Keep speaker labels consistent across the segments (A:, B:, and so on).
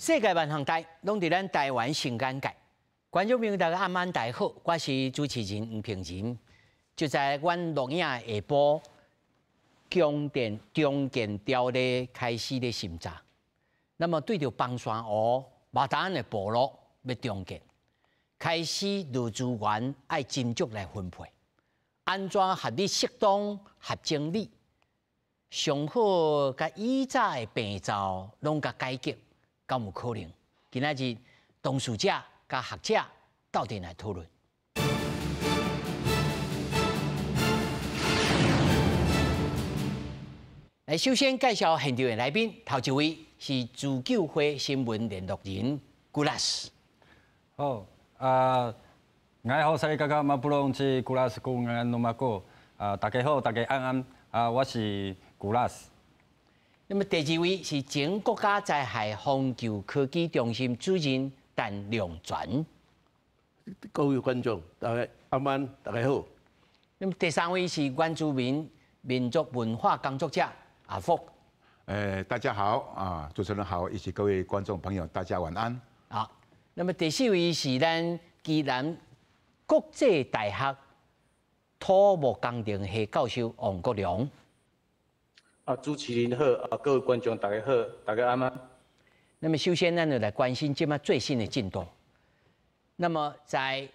A: 世界萬項代，攏佇咱台灣新眼界。觀眾朋友，大家暗安大家好，我是主持人吳平仁。就在阮錄影下晡，供電重建條例開始咧審查。那麼對著枋山湖馬達安的部落欲重建，開始落資源愛斟酌來分配，按怎合理適當合情理，上好共以早的病灶攏共解決。敢有可能？今仔日當事者佮學者鬥陣來討論。來，首先介紹現場的來賓，頭一位是自救會新聞聯絡人古拉斯。
B: 好，啊，𠊎好薩利嘎嘎馬布隆是古拉斯古安諾馬哥，啊，大家好，大家安安，啊，我是古拉斯。
A: 那麼第二位是前國家災害防救科技中心主任陳良全。
C: 各位觀眾，大家晚安，大家好。
A: 那麼第三位是原住民民族文化工作者阿福。
D: 大家好啊，主持人好，以及各位觀眾朋友，大家晚安。
A: 好，那麼第四位是咱基南國際大學土木工程系教授王國良。
E: 啊，主持人好，啊，各位觀眾大家好，大家晚安。
A: 那麼首先，咱就來關心這擺最新的進度。那麼，在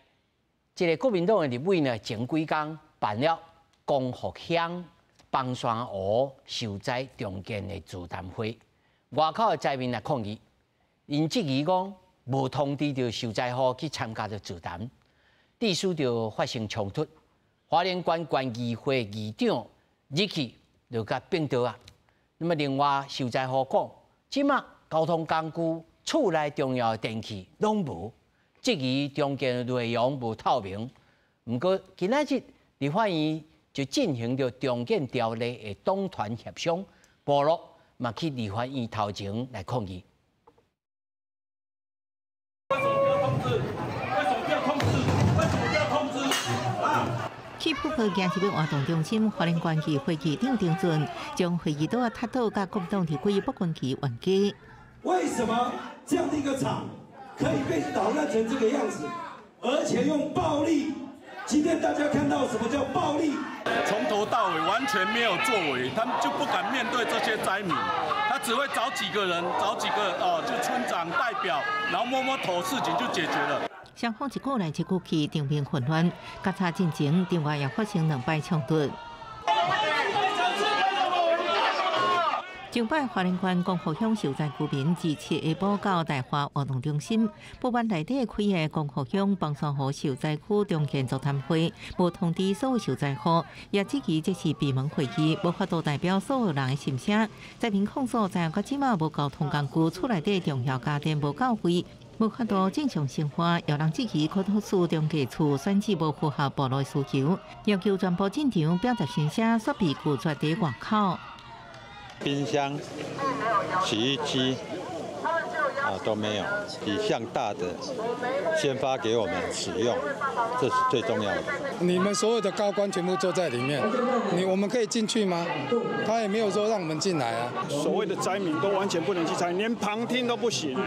A: 這个國民黨的立委呢，前幾工辦了光復鄉枋山湖受災重建的座談會，外口的災民來抗議，𪜶質疑講無通知著受災戶去參加著座談，致使著發生衝突。花蓮縣縣議會議長入去就共反桌啊！那麼另外受災戶講，這馬交通工具、厝內重要的電器攏無，質疑重建的內容無透明。毋過今仔日立法院就進行著重建條例的黨團協商，部落嘛去立法院頭前來抗議。
F: 為什麼不要通知？為什麼不要通知？為什麼不要通知？啊！
G: 去埔河行入活動中心，花蓮縣議會議長丁俊將會議桌踢倒，佮國民黨立委卜君琪冤家。
F: 為什麼這樣的一個場可以被搗亂成這個樣子，而且用暴力？今天大家看到什麼叫暴力？
H: 從頭到尾完全沒有作為，他們就不敢面對這些災民，他只會找幾個人，找幾個哦，就村長代表，然後摸摸頭，事情就解決了。
G: 雙方一過來一過去，場面混亂，夾叉進前，另外也發生兩擺衝突。上擺花蓮縣光復鄉受災居民自七下晡到大華活動中心，不滿內底開的光復鄉枋山湖受災區重建座談會，無通知所有受災戶，也質疑這是閉門會議，無法度代表所有人的心聲。災民控訴，在到這馬無交通工具，厝內底重要家電無到位，無法度正常生活，有人質疑國土處重建處選址無符合部落需求，要求全部進場表達心聲，煞被拒絕佇外口。
I: 冰箱、洗衣機啊都沒有，比較大的先發給我們使用，這是最重要的。
J: 你們所有的高官全部坐在裡面，我們可以進去嗎？他也沒有說讓我們進來啊。
H: 所謂的災民都完全不能去參與，連旁聽都不行。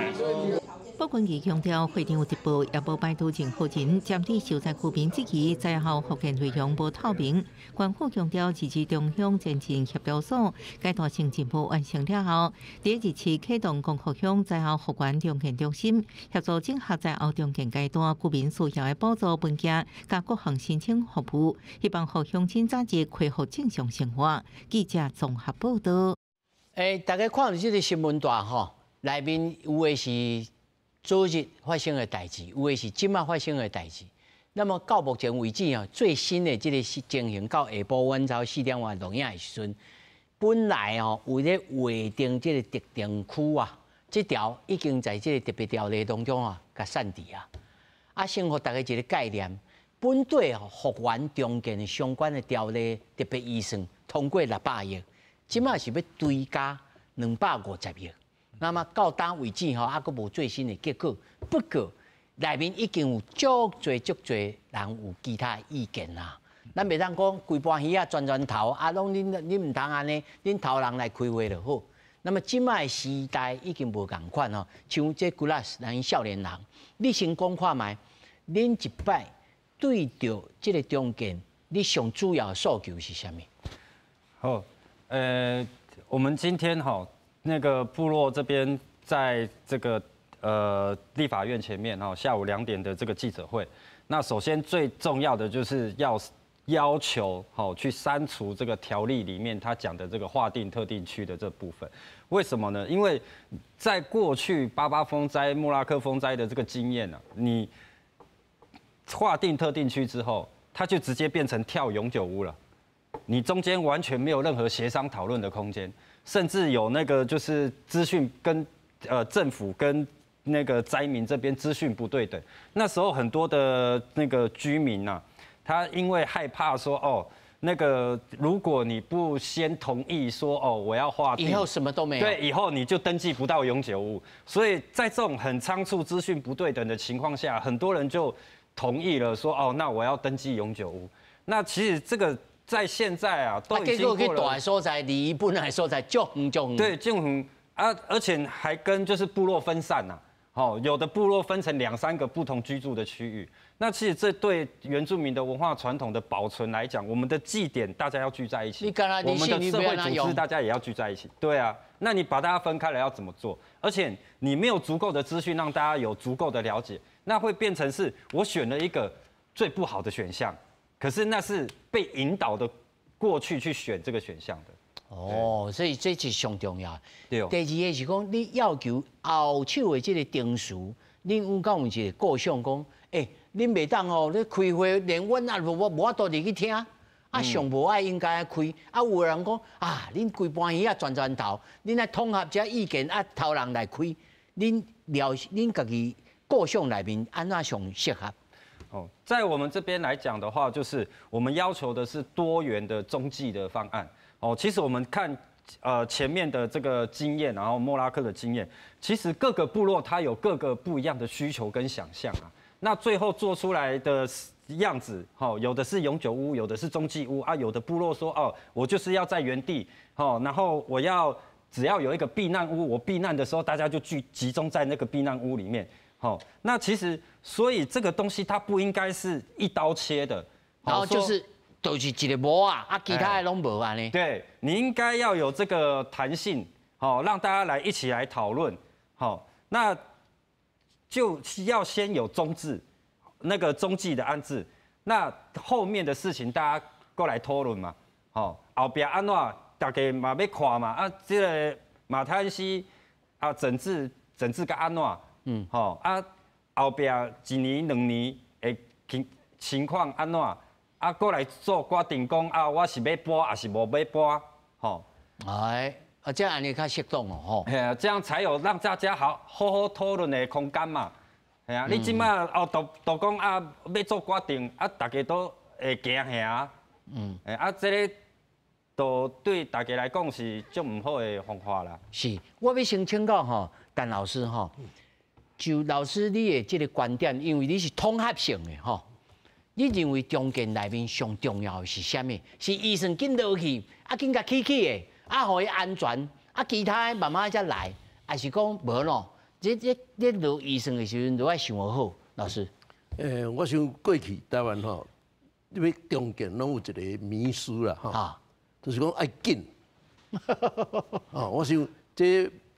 G: 卜君儀強調，會場有直播，也無排除任何人針對受災居民質疑災後復建內容無透明。縣府強調，自治中鄉前進協調所階段性任務完成了後，佇日期啟動光復鄉災後復原重建中心，協助整合災後重建階段居民需要的補助文件，佮各項申請服務，希望予鄉親早日恢復正常生活。記者綜合報道。
A: 大家看著這个新聞帶吼，內面有的是昨日發生的代誌，有的是這馬發生的代誌。那麼到目前為止啊，最新的這个情形到下晡阮差4點外錄影的時陣，本來哦有咧劃定這个特定區啊，這條已經在這个特別條例當中啊，共刪除啊。啊，先予大家一个概念，本底哦復原重建的相關的條例特別預算通過600億，這馬是欲追加250億。那麼到今為止吼，猶閣無最新的結果。不過內面已經有足濟足濟人有其他意見啦。咱袂當講規盤魚仔轉轉頭，啊，攏恁恁毋通按呢，恁頭人來開會就好。那麼這擺時代已經無仝款吼，像這古拉斯咱少年人，你先講看覓，恁一擺對著這个重建，你上主要的訴求是啥物？
B: 好，我們今天哈那個部落這邊在這個立法院前面哈，下午2點的這個記者會，那首先最重要的就是要求好去刪除這個條例裡面他講的這個劃定特定區的這部分，為什麼呢？因為在過去88風災、莫拉克風災的這個經驗啊，你劃定特定區之後，它就直接變成跳永久屋了，你中間完全沒有任何協商討論的空間，甚至有那個就是資訊跟政府跟那個災民這邊資訊不對等，那時候很多的那個居民啊，他因為害怕說哦，那個如果你不先同意說哦，我要劃定，
A: 以後什麼都沒有，
B: 對，以後你就登記不到永久屋。所以在這種很倉促、資訊不對等的情況下，很多人就同意了說哦，那我要登記永久屋。那其實這個在現在啊，都已經過了。
A: 結果去大所在，離本來所在足遠足遠。
B: 對，足遠啊，而且還跟就是部落分散吶。哦，有的部落分成兩三個不同居住的區域，那其實這對原住民的文化傳統的保存來講，我們的祭典大家要聚在一起，我們的社會組織大家也要聚在一起，對啊，那你把大家分開了要怎麼做？而且你沒有足夠的資訊讓大家有足夠的了解，那會變成是我選了一個最不好的選項，可是那是被引導的過去去選這個選項的。
A: 哦，所以這是上重要。
B: 對。
A: 第二个是講，你要求後手的這個程序，恁有敢有一個構想講，欸，恁袂當吼，你開會連阮也無法度入去聽，啊，上無愛應該開，啊，有的人講啊，恁規班魚仔轉轉頭，恁愛統合這意見啊，頭人來開，恁了恁家己構想內面按怎上適合？
B: 哦，在我們這邊來講的話，就是我們要求的是多元的中繼的方案。哦，其實我們看，前面的這個經驗，然後莫拉克的經驗，其實各個部落它有各個不一樣的需求跟想象啊。那最後做出來的樣子，哦，有的是永久屋，有的是中繼屋啊。有的部落說，哦，我就是要在原地，哦，然後我要只要有一個避難屋，我避難的時候大家就聚集中在那個避難屋裡面，哦，那其實所以這個東西它不應該是一刀切的，
A: 然後就是。就是一个模啊，啊，其他的攏無按呢。
B: 對，你應該要有這個彈性，好，讓大家來一起來討論，好，那就要先有中置，那個中繼的安置，那後面的事情大家過來討論嘛，好，後壁按怎，大家嘛欲看嘛，啊，這个馬太鞍溪啊，整治整治甲按怎，嗯，好，啊，後壁一年兩年的情況按怎？啊，過來做決定講啊，我是欲搬，抑是無欲搬，吼。
A: 哎，啊，這樣按呢較適當哦，吼。
B: 嘿啊，這樣才有讓大家好好好討論的空間嘛。嘿啊，你這擺哦，都講啊，欲做決定，啊，大家都會驚嚇。嗯。啊，這个都對大家來講是足毋好的方法啦。
A: 是，我欲先請教吼，陳老師吼，就老師你的這个觀點，因為你是統合性的吼。你認為重建內面上重要的是啥物？是預算緊落去，啊緊共起起的，啊予伊安全，啊其他的慢慢才來，抑是講無咯？這落預算的時陣，都愛想好，老師。
C: 我想過去台灣吼，你欲重建攏有一个迷思啦，吼，就是講愛緊。哦，我想這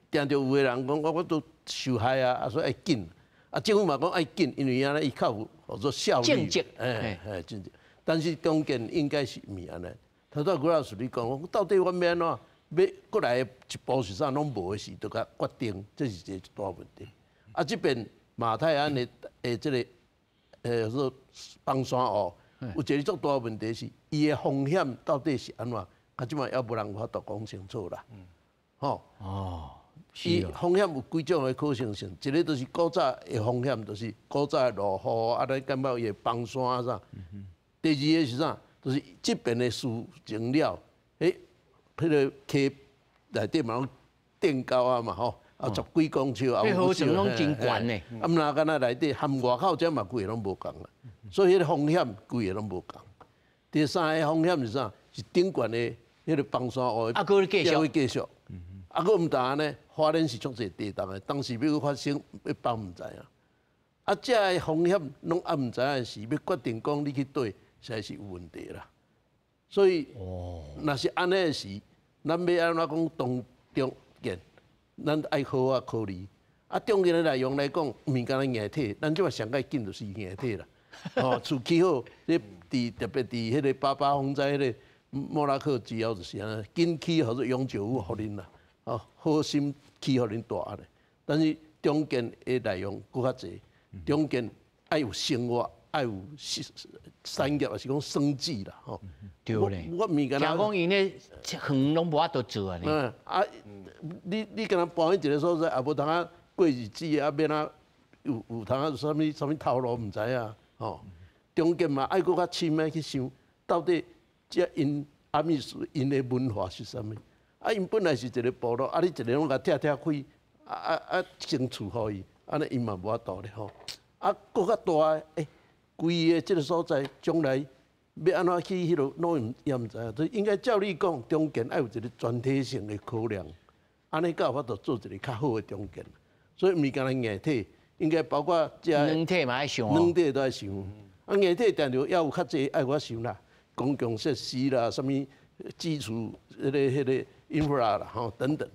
C: 定著有的人講，我都受害啊，啊所以愛緊。啊，政府嘛講愛緊，因為按呢伊較有號做效率。哎哎，政績。但是重建應該是毋是按呢？頭拄仔古老師你講，到底阮欲按怎？欲閣來一步是啥攏無的時，就共決定，這是一个大問題。啊，這邊馬太鞍的這个，說崩山湖，有一个足大問題是，伊的風險到底是按怎？啊，這擺猶無人有法度講清楚啦。吼。
A: 哦。
C: 伊風險有幾種的可能性，一个就是古早的風險，就是古早的落雨，啊，咱感覺伊會崩山啊啥。第二个是啥？就是這邊的事情了，彼个溪內底嘛攏墊高啊嘛吼，啊十幾公尺啊，
A: 彼河床攏真懸的。
C: 啊，毋若敢若內底含外口這嘛規个攏無仝啊，所以彼个風險規个攏無仝。第三个風險是啥？是頂懸的彼个崩山湖
A: 啊，閣繼續
C: 繼續。啊，閣毋但按呢，花蓮是足濟地動的，當時欲發生欲放毋知影。啊，這个風險攏猶毋知影時，欲決定講你去綴，實在是有問題啦。所以，若是按呢的時，咱欲按怎講當重建，咱愛好好考慮。啊，重建的內容來講，毋是干焦硬體，咱這擺上蓋緊就是硬體啦。哦，厝起好，你佇特別佇彼个八八風災彼个莫拉克之後就是按呢，緊起予做永久屋予恁啦，哦，好心起予恁蹛咧。但是重建的內容閣較濟，重建愛有生活，愛有產業，抑是講生計啦，吼。
A: 對咧。
C: 我毋是干
A: 聽講𪜶咧園攏無法度做啊。
C: 嗯，啊，你敢若搬去一个所在，也無通啊過日子啊，欲按怎有通啊啥物啥物頭路毋知影，吼。重建嘛愛閣較深的去想，到底這𪜶阿美族𪜶的文化是啥物？啊，𪜶本來是一个部落，啊，你一个攏共拆拆開，啊，整厝予伊，按呢𪜶嘛無法度咧吼。啊，閣較大的，欸，規个這个所在將來欲按怎去彼落，攏也毋知影。所以應該照理講，重建愛有一个全體性的考量，按呢才有法度做一个較好的重建。所以毋是干焦硬體，應該包括這
A: 軟體嘛愛想，
C: 軟體都愛想。啊，硬體定著猶有較濟愛我想啦，公共設施啦，啥物基礎彼个 infra 啦，吼等等。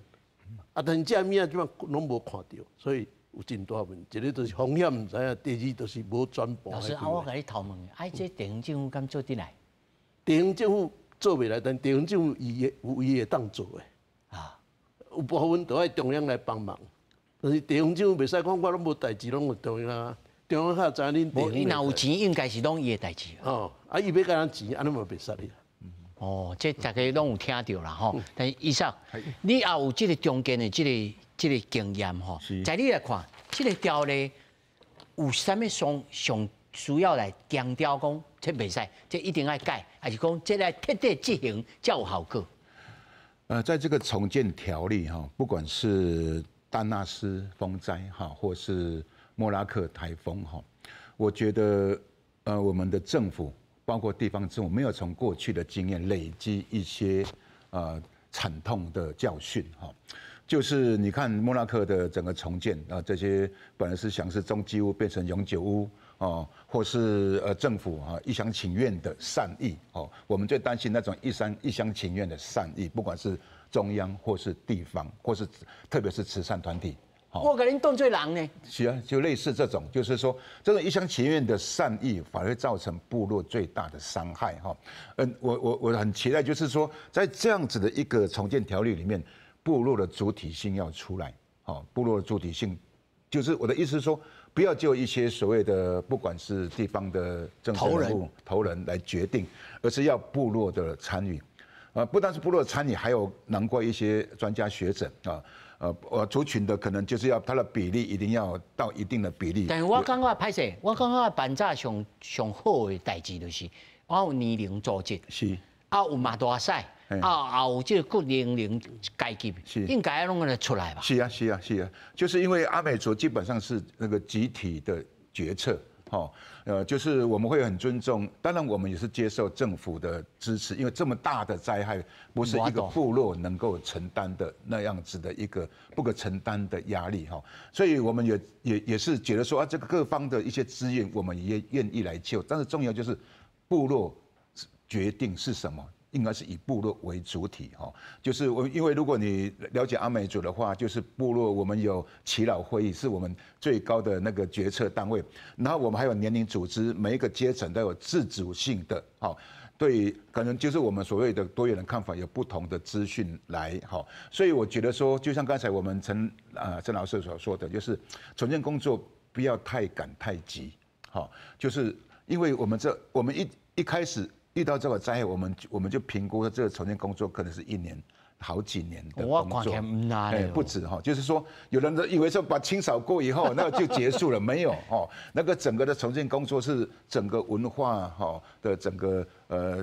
C: 啊，但是這物仔這擺攏無看著，所以有真大問題。一个就是風險毋知影，第二就是無全盤。
A: 老師，啊，我共你頭問，啊，這地方政府敢做得來？
C: 地方政府做袂來，但地方政府伊會有伊會當做的。啊，有部分都愛中央來幫忙，但是地方政府袂使講我攏無代誌，攏予中央啊。中央較知影恁地方。
A: 伊若有錢，應該是攏伊的代誌。
C: 哦，啊，伊欲共咱錢，按呢嘛袂使哩。
A: 哦，這大家攏有聽著啦吼。但是醫生，你也有這个重建的這个經驗吼，在你來看，這个條例有啥物上上需要來強調講，這袂使，這一定愛改，還是講這來徹底執行才有效果？
D: 在這個重建條例哈，不管是丹納斯風災哈，或是莫拉克颱風哈，我覺得我們的政府，包括地方政府，沒有從過去的經驗累積一些慘痛的教訓哈。就是你看莫拉克的整個重建啊，這些本來是想是中繼屋變成永久屋哦，或是政府哈一廂情願的善意哦，我們最擔心那種一廂情願的善意，不管是中央或是地方，或是特別是慈善團體。
A: 我共恁當做人呢？
D: 是啊，就類似這種，就是說這種一廂情願的善意，反而會造成部落最大的傷害哈。嗯，我很期待，就是說在這樣子的一個重建條例裡面，部落的主體性要出來。好，部落的主體性，就是我的意思是說，不要就一些所謂的不管是地方的政治人物頭人來決定，而是要部落的參與。不單是部落的參與，還有囊括一些專家學者啊。族群的可能就是要它的比例一定要到一定的比例。
A: 但是我感覺歹勢，我感覺辦早上上好的代誌就是，我有年齡組織，啊有嘛大使，啊有這個各年齡階級，應該攏會出來吧？
D: 是啊是啊是啊，就是因為阿美族基本上是那個集體的決策。哦，就是我們會很尊重，當然我們也是接受政府的支持，因為這麼大的災害不是一個部落能夠承擔的那樣子的一個不可承擔的壓力哈，所以我們也是覺得說啊，這個各方的一些資源我們也願意來救，但是重要就是部落決定是什麼，應該是以部落為主體哈，就是我因為如果你了解阿美族的話，就是部落我們有耆老會議，是我們最高的那個決策單位，然後我們還有年齡組織，每一個階層都有自主性的哈，對，可能就是我們所謂的多元的看法，有不同的資訊來哈，所以我覺得說，就像剛才我們陳老師所說的，就是重建工作不要太趕太急，哈，就是因為我們一開始遇到這個災害，我們就評估這個重建工作可能是一年、好幾年的工作，哎，不止哈，就是說，有人以為說把清掃過以後，那個就結束了，沒有哦，那個整個的重建工作是整個文化哈的整個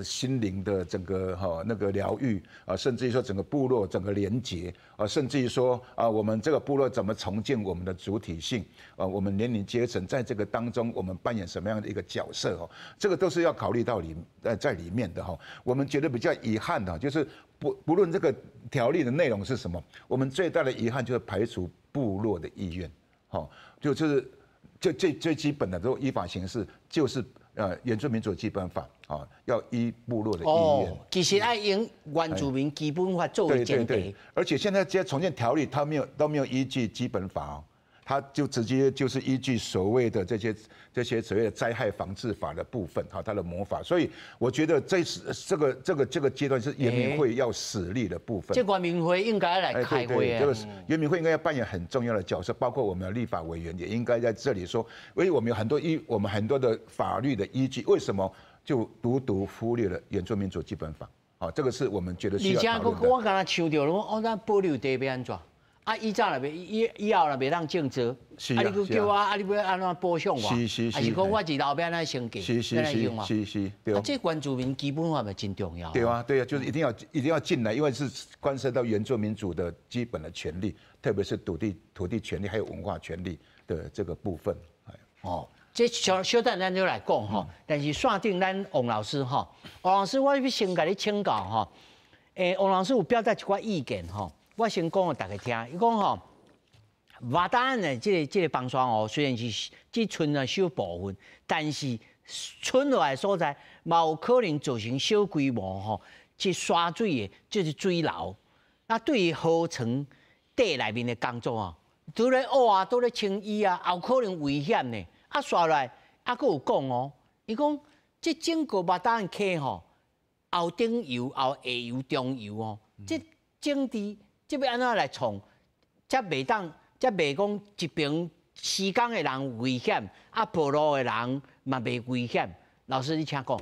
D: 心灵的整个哈那个疗愈啊，甚至于说整个部落整个连结啊，甚至于说啊，我们这个部落怎么重建我们的主体性啊，我们年龄阶层在这个当中，我们扮演什么样的一个角色哦，这个都是要考虑到在里面的哈。我们觉得比较遗憾的，就是不论这个条例的内容是什么，我们最大的遗憾就是排除部落的意愿，好，就是最最最基本的都依法行事，就是原住民族基本法啊，要依部落的意愿。
A: 其实爱用原住民基本法作为前提。
D: 而且现在这些重建条例，它没有都没有依据基本法哦，它就直接就是依据所谓的这些所谓的灾害防治法的部分哈，它的魔法。所以我觉得这是这个阶段是原民会要使力的部分。
A: 这原民会应该来开会啊。
D: 这个原民会应该要扮演很重要的角色，包括我们的立法委员也应该在这里说，因为我们很多的法律的依据，为什么就独独忽略了原住民族基本法？啊，这个是我们觉得需要讨论
A: 的。我刚才想到了，哦，咱保留地欲按怎？啊，以前若袂以后若袂当种植，啊，你阁叫我，啊，你欲按怎补偿我？还是讲我伫后边按怎生计？
D: 是是，对。
A: 啊，这原住民基本法嘛真重要。
D: 对啊，对啊，就是一定要进来，因为是关涉到原住民族的基本的权利，特别是土地权利还有文化权利的这个部分。
A: 哦，这小小等咱就来讲吼，但是线顶咱王老师吼，王老师，我欲先共你请教吼，王老师有表达一寡意见吼。我先讲予大家听，伊讲吼，马达安的这个崩山湖虽然是只賰了小部分，但是賰落来所在，嘛有可能造成小规模吼，去刷水的，就是水流。那对于河床底内面的工作啊，拄咧挖啊，拄咧清淤啊，也有可能危险呢。啊，刷来啊，阁有讲哦，伊讲这整个马达安溪吼，有顶游、有下游、中游哦，这整治。这欲按怎来创？才袂当，才袂讲一边施工的人危险，啊，部落的人嘛袂危险。老师，你请讲。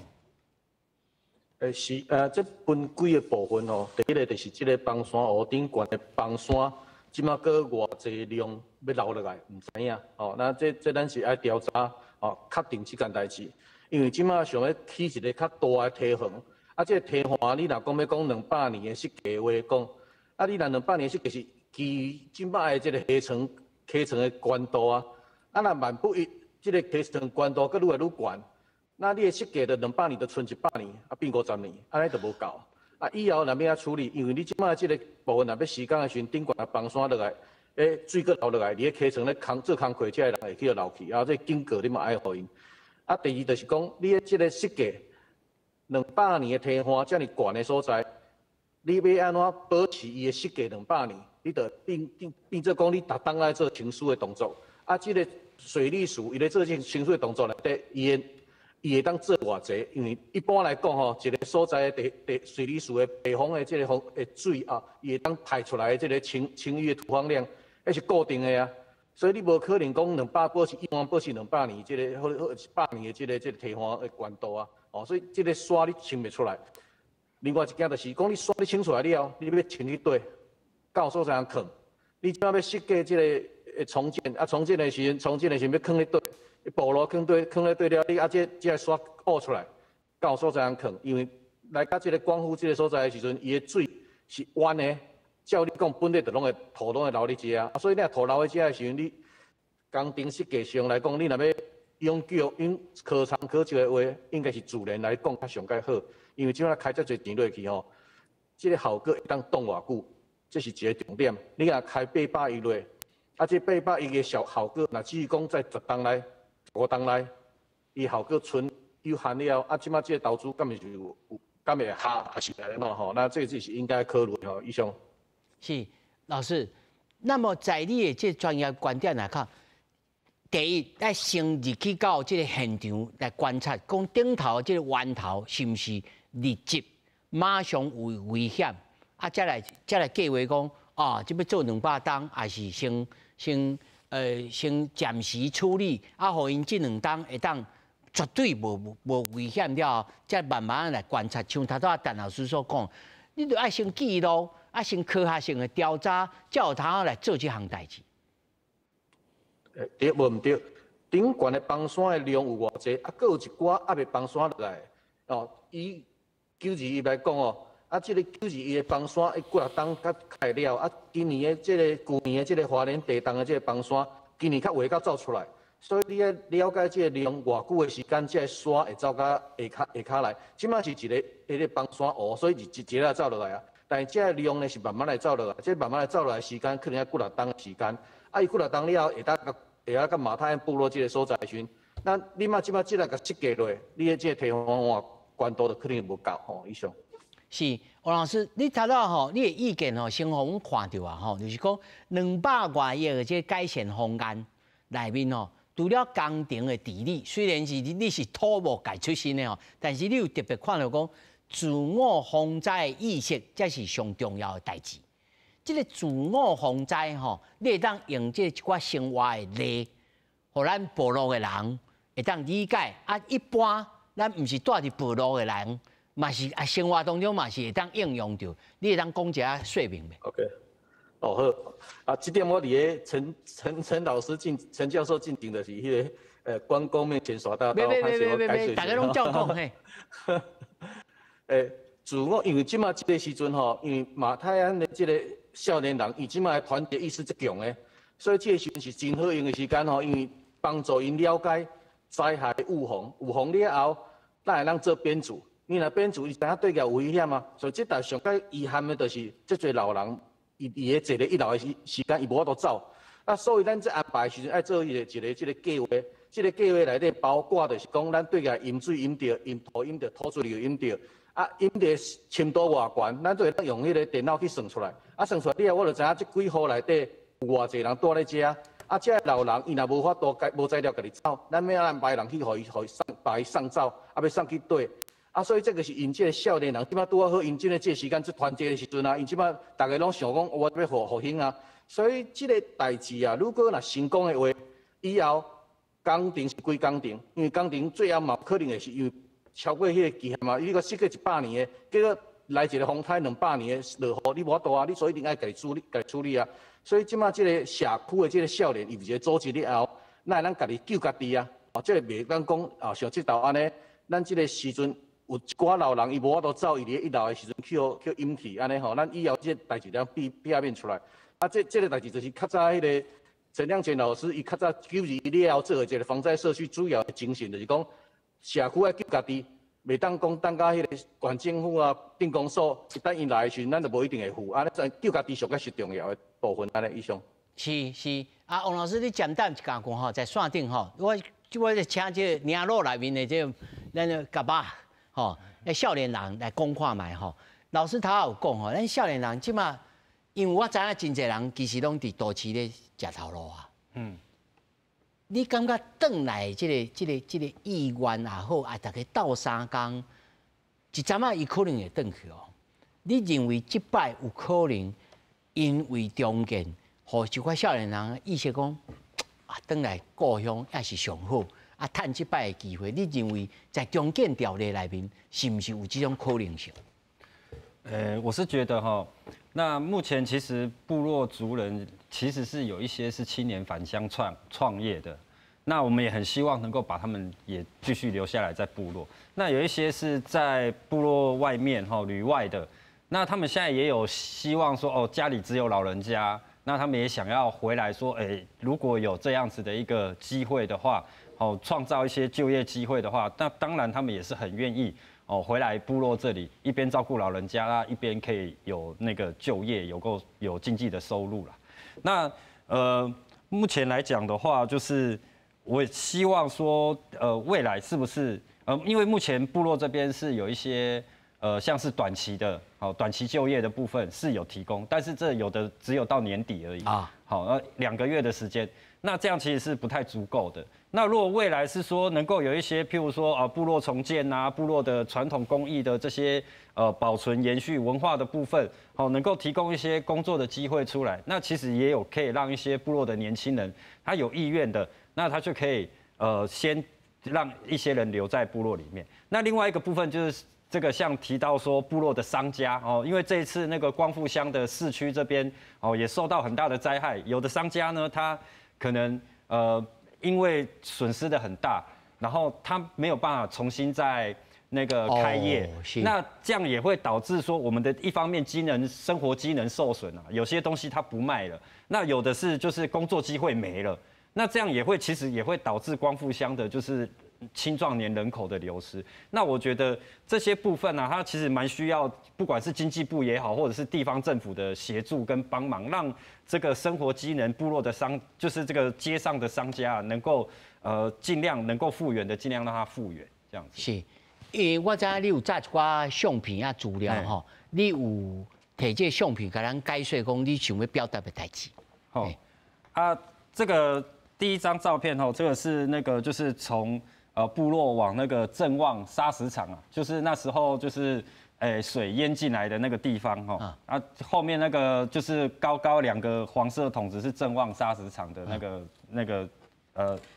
E: 是，这分几个部分吼。第一个就是这个崩山湖顶悬的崩山，这马阁偌济量欲流落来，毋知影。哦，那这咱是爱调查，哦，确定这件代志。因为这马想欲起一个较大的堤防，啊，这个堤防你若讲欲讲200年的设计话讲。啊！你若200年设计是基于这摆的这个溪床的悬度啊，啊，若万不一，这个溪床悬度阁愈来愈悬，那你的设计就两百年就賰100年，啊变50年，按呢就无够。啊，以后若欲按处理，因为你这摆这个部分若欲施工的时阵，顶悬的崩山落来，水阁流落来，伫咧溪床咧工做工课，这个人会去予流去，啊，这警告你嘛爱予𪜶。啊，第二就是讲，你的这个设计两百年的堤岸遮尔悬的所在。你欲按怎保持伊的设计两百年？你就变做讲，你逐冬爱做清疏的动作。啊，这个水利署伊咧做这清疏的动作内底，伊会当做偌济？因为一般来讲吼，一个所在的地地水利署的地方的这个方的水啊，伊会当排出来的这个清淤的土方量，彼是固定的啊。所以你无可能讲两百保持一般保持两百年这个或100年的这个堤岸的悬度啊。哦，所以这个沙你清袂出来。另外一件就是讲，你沙你清出来了后，你欲清去佗，佗有所在通囥？你这马欲设计这个重建，啊重建的时阵，重建的时阵欲囥咧佗，部落囥佗，囥咧佗了，你啊这个沙挖出来，佗有所在通囥？因为来到这个光复这个所在的时阵，伊的水是弯的，照你讲，本来就拢会土拢会流伫遮啊，所以你若土流伫遮的时阵，你工程设计上来讲，你若欲永久用可长可久的话，应该是自然来讲较上盖好。因为这马开遮济钱落去吼，这个效果会当挡偌久，这是一个重点。你若开800亿落，啊，这八百亿的效果，若至于讲在10冬内、5冬内，伊效果賰有限了，啊，这马这个投资敢会是有，敢会效还是按怎吼？那这个是应该考虑吼。以上。
A: 是老师，那么在你的这专业观点来看，第一，爱先入去到这个现场来观察，讲顶头这个源头是毋是立即马上有危险，啊，才来计划讲，啊，这欲做200冬，还是先暂时处理，啊，予𪜶这两冬会当绝对无危险了后，才慢慢来观察。像头拄仔陈老师所讲，你著爱先记录，啊，先科学性的调查，才有通来做这项代志。
E: 对，无毋对。顶悬的崩山的量有偌济，啊，阁有一寡犹未崩山落来。哦，以9·21來講哦，啊，這個九二一的崩山，伊幾若冬才開了，啊，今年的這个舊年的這个花蓮地動的這个崩山，今年較話較走出來，所以你愛了解這个量偌久的時間，這个山會走到下跤來。這馬是一个彼个崩山湖，所以是一一下走落來啊。但是這个量呢是慢慢來走落來，這慢慢來走落來時間可能愛幾若冬的時間。啊，伊幾若冬了後會當共會曉佮馬太鞍部落這个所在時陣，那你嘛這馬這來共設計落，你的這个提防方案懸度就可能無夠吼。以上。
A: 是，王老師，你頭拄吼，你的意見吼，先予阮看著啊吼，就是講200外億的這個改善方案內面吼，除了工程的治理，雖然是你是土木界出身的吼，但是你有特別看著講自我防災的意識，才是上重要的代誌。這个自我防災吼，你會當用這一寡生活的例，予咱部落的人會當理解。啊，一般咱毋是住佇部落的人，嘛是啊，生活當中嘛是會當應用著。你會當講一下說明袂
E: ？OK，哦好，啊，這點我佇咧陳老師進陳教授進前就是彼个關公面前耍大刀，
A: 袂袂袂袂袂，大家攏照講嘿。
E: 自我因為這馬這个時陣吼，因為馬太鞍的這个少年人，伊這馬的團結意識足強的，所以這个時陣是真好用的時間吼，因為幫助𪜶了解災害預防，預防了後，咱會當做編組。你若編組，伊知影對個有危險啊，所以這代上蓋遺憾的就是這濟老人，伊佇咧坐咧一樓的時間，伊無法度走。啊，所以咱這安排的時陣愛做一个這个計畫，這个計畫內底包括就是講，咱對個飲水飲著，飲土飲著，土水流飲著，啊，飲著深度偌懸，咱就會當用彼个電腦去算出來。啊，算出來了後，我就知影這幾戶內底有偌濟人住咧遮。啊，這个老人伊若無法度家無材料家己走，咱欲安排人去予伊送，把伊送走，啊，欲送去佗。啊，所以這个是𪜶這个少年人，這馬拄仔好，𪜶這个這个時間做團結的時陣啊，𪜶這馬逐个攏想講，我欲復興啊。所以這个代誌啊，如果若成功的話，以後工程是規工程，因為工程最後嘛可能會是因為超過彼个期限嘛，伊個設計100年的，結果來一个風颱200年的落雨，你無法度啊，你所以一定愛家己處理，家己處理啊。所以這馬這个社區的這个少年，伊有一个組織了後，咱會當家己救家己啊。哦，這个袂當講啊，像這頭按呢，咱這个時陣有一寡老人伊無法度走，伊佇咧一樓的時陣去予去淹去按呢吼，咱以後這个代誌當避免出來。啊，這个代誌就是較早彼个陳亮權老師，伊較早9·21了後做的一个防災社區主要的精神，就是講社區愛救家己，袂當講等到彼个縣政府啊、鎮公所一等𪜶來的時陣，咱就無一定會赴。啊，咱救家己上較是重要的部分，按呢以上。
A: 是是，啊，王老師，你簡單一講講吼，在線頂吼，我請這個領路內面的這个咱的蛤仔吼，那少年人來講看覓吼。老師頭有講吼，咱少年人這馬，因為我知影真濟人其實攏佇都市咧食頭路啊。你感覺轉來這个意願也好，啊，大家鬥相共，一陣仔伊可能會轉去哦。你認為這擺有可能因為重建，予一寡少年人意識講，啊，轉來故鄉也是上好，啊，趁這擺的機會，你認為在重建條例內面，是毋是有這種可能性？
B: 我是覺得哈，那目前其實部落族人其實是有一些是青年返鄉創業的，那我們也很希望能夠把他們也繼續留下來在部落。那有一些是在部落外面哈旅外的，那他們現在也有希望說哦，家裡只有老人家，那他們也想要回來說，哎，如果有這樣子的一個機會的話，哦，創造一些就業機會的話，那當然他們也是很願意。哦，回來部落這裡，一邊照顧老人家啦，一邊可以有那個就業，有夠有經濟的收入啦。那目前來講的話，就是我希望說，未來是不是因為目前部落這邊是有一些像是短期的，好短期就業的部分是有提供，但是這有的只有到年底而已啊。好，2個月的時間，那這樣其實是不太足夠的。那如果未來是說能夠有一些，譬如說啊，部落重建啊，部落的傳統工藝的這些保存延續文化的部分，好，能夠提供一些工作的機會出來，那其實也有可以讓一些部落的年輕人，他有意願的，那他就可以先讓一些人留在部落裡面。那另外一個部分就是這個像提到說部落的商家哦，因為這一次那個光復鄉的市區這邊哦也受到很大的災害，有的商家呢他可能因為損失的很大，然後他沒有辦法重新再那个开业，那这样也会导致说我们的一方面机能生活机能受损啊，有些东西它不卖了，那有的是就是工作机会没了，那这样也会其实也会导致光复乡的就是青壮年人口的流失。那我觉得这些部分呢，它其实蛮需要，不管是经济部也好，或者是地方政府的协助跟帮忙，让这个生活机能部落的商，就是这个街上的商家能够尽量能够复原的，尽量让它复原这样子。
A: 是。欸，我知影你有炸一寡相片啊资料吼，你有提这相片共咱解说讲你想欲表达的代志。
B: 好，啊，这个第一张照片吼，这个是那个就是从部落往那个正旺砂石场啊，就是那时候就是水淹进来的那个地方吼。啊，后面那个就是高高两个黄色桶子是正旺砂石场的那个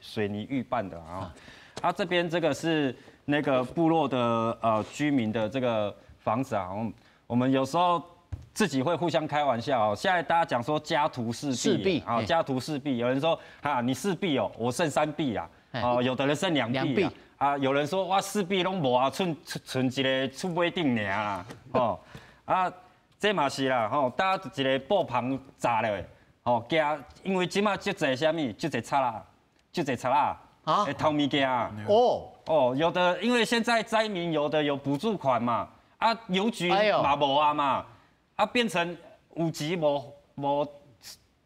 B: 水泥预拌的啊。啊，这边这个是那个部落的居民的这个房子啊，我们有时候自己会互相开玩笑哦。现在大家讲说家徒四壁啊，家徒四壁，有人说哈你四壁哦，我剩三壁啊，哦，有的人剩两壁啊，有人说哇四壁攏无啊，賰賰一个厝尾顶尔啦，哦啊，这嘛是啦，吼，大家一个布棚紮落，吼，驚，因為這馬足濟啥物，足濟賊仔，足濟賊仔。啊，偷物件哦哦，有的因為現在災民有的有補助款嘛，啊郵局嘛無啊嘛，啊變成有錢無無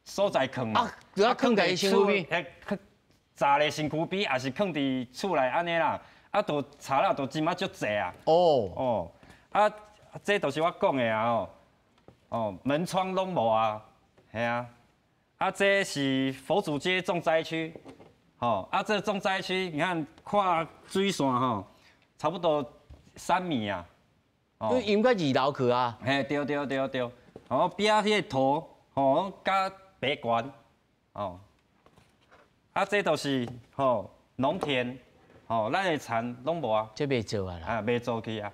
B: 所在囥嘛，
A: 啊，囥佇身軀邊，
B: 紮咧身軀邊，抑是囥佇厝內按呢啦，啊，都賊仔都這馬足濟啊。哦哦，啊，這就是我講的啊哦，哦門窗攏無啊，係啊，啊這是佛祖街重災區。哦，啊，這重災區，你看看水線吼，差不多3米啊，
A: 哦，淹到二樓去啊。
B: 嘿，對對對對，哦，邊仔彼個土，吼，較白懸，哦，啊，這都是吼農田，吼，咱的田攏無啊。
A: 這袂做啊
B: 啦。啊，袂做去啊。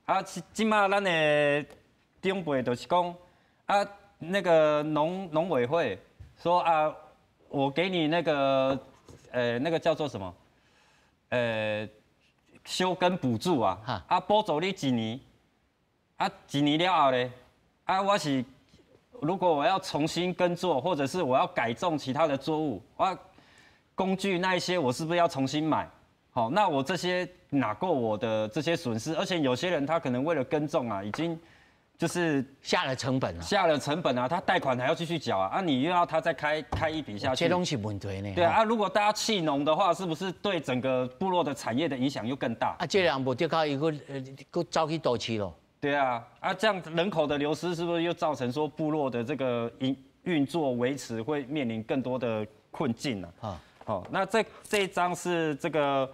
B: 啊，這馬咱的長輩就是講，啊，那個農委會說啊，我給你那個。那個叫做什麼？休耕補助啊，啊，補助你一年，啊，一年了後咧，啊，我是如果我要重新耕作，或者是我要改種其他的作物，我工具那一些，我是不是要重新買？好，那我這些哪夠我的這些損失？而且有些人他可能為了耕種啊，已經就是
A: 下了成本了，
B: 下了成本啊，他貸款還要繼續繳啊，啊，你又要他再開一筆下去，
A: 這攏是問題呢。
B: 對啊，如果大家棄農的話，是不是對整個部落的產業的影響又更大？
A: 啊，這人無得靠，伊閣走去都市咯。
B: 對啊，啊，這樣人口的流失是不是又造成說部落的這個運作維持會面臨更多的困境呢？啊，好，那這一張是這個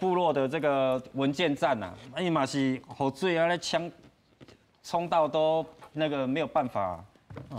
B: 部落的這個文健站呐，伊嘛是予水按呢沖沖到都那個沒有辦法，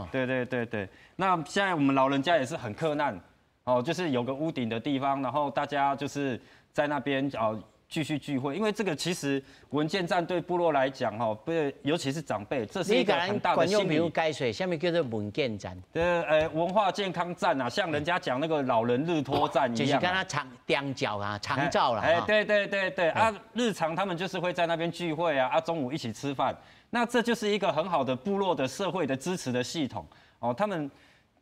B: 對對對對。那現在我們老人家也是很克難，哦，就是有個屋頂的地方，然後大家就是在那邊哦繼續聚會，因為這個其實文健站對部落來講，哈，不是，尤其是長輩，這是一個很大的心理。
A: 解說，啥物叫做文健站？
B: 對，文化健康站啊，像人家講那個老人日托站一樣。
A: 就是敢若長長照啊，長照啦。
B: 哎，對對對對，啊，日常他們就是會在那邊聚會啊，啊，中午一起吃飯。那這就是一個很好的部落的社會的支持的系統哦，他們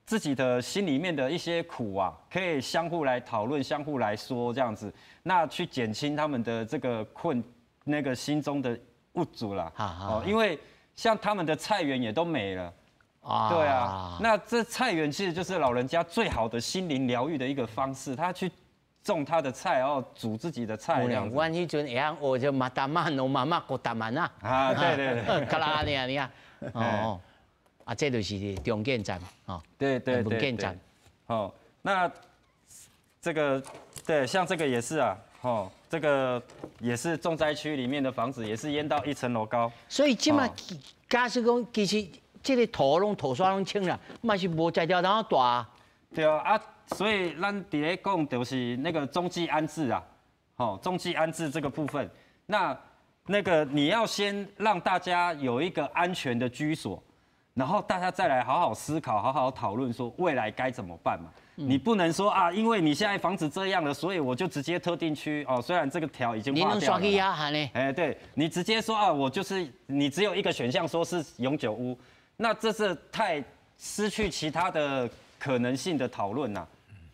B: 自己的心裡面的一些苦啊，可以相互來討論、相互來說這樣子，那去減輕他們的這個困，那個心中的鬱卒啦。哦，因為像他們的菜園也都沒了啊，對啊，那這菜園其實就是老人家最好的心靈療癒的一個方式，他去種他的菜，然後煮自己的菜。
A: 阮彼陣會曉學就馬達曼農媽媽國達曼啊。
B: 啊，對對對，
A: 較啦按呢按呢啊。哦，啊，這就是重建站，哦。
B: 對對對。
A: 文健站。
B: 哦，那這個對，像這個也是啊，哦，這個也是重災區裡面的房子，也是淹到一層樓高。
A: 所以這馬假使講，其實這個土攏土沙攏清了，嘛是無材料通蹛。
B: 對啊，啊。所以咱佇咧講就是那個中繼安置啊，吼，中繼安置這個部分，那個你要先讓大家有一個安全的居所，然后大家再来好好思考、好好讨论，说未来该怎么办嘛？你不能说啊，因为你现在房子这样了，所以我就直接特定区哦。虽然这个条已经划掉了，哎，对，你直接说啊，我就是你只有一个选项，说是永久屋，那这是太失去其他的可能性的讨论呐。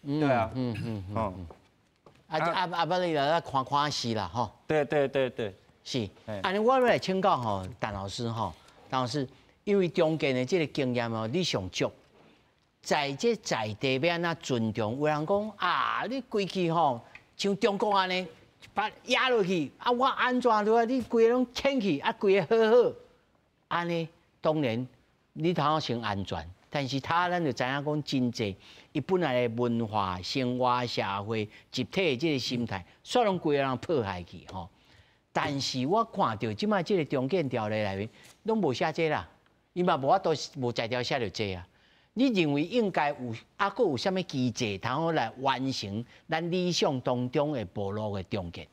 B: 对啊，
A: 啊啊啊！不，你来看看戏啦，吼。
B: 对对对对，
A: 是。按呢，我欲来请教吼，陈老师吼，陈老师，因为重建的这个经验哦，你上足，在这在地欲按怎尊重？有人讲啊，你规气吼，像中国按呢，把压落去啊，我按怎落啊？你规个拢迁去啊，规个好好，按呢，当然你头先安全。但是他咱就知影讲真济，伊本来的文化、生活、社会、集体的这个心态，煞拢规个人破坏去吼。但是我看著这摆这个重建条例内面，拢无写这啦，伊嘛无法度无才调写著这啊。你认为应该有啊？阁有啥物机制，通好来完成咱理想当中的部落的重建？